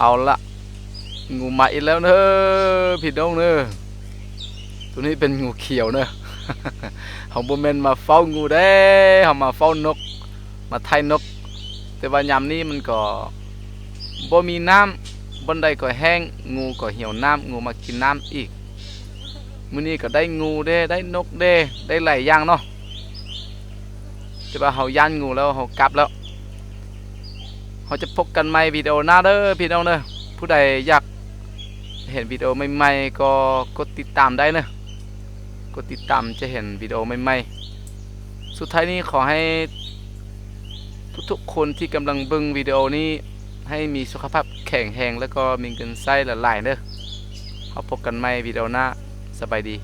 Au la, ngu mas ib lab na, phim dooj na. Tus ni pes ngu khiaus na. Hauv npus mes mas faub ngu deb, ho mas faub noj, mas thaij noj. Tes vaj nyam ni mas kom npua mi nab, npua ntais kom heej, ngu kom hiaus nab, ngu mas kis nab ib. Mus ni kom dai ngu deb, dai noj deb, dai lais yaaj no. Tes vaj hauv yaj ngu lawm, hauv kab lawm. Ho coj phob kas mais video nab dawb phim dooj na. Phub dais yaj hem video mai mai ko, kos tiv tam dai na. Kos tiv tam coj hem video mai mai. Xub thaib ni qhov hais thub thub khun thib kam las npwg video ni hais mi xu khab phab kheem hees lawm kos mi nkees xaib lawm lais na. Ho phob kas mais video nab, xab pais dis.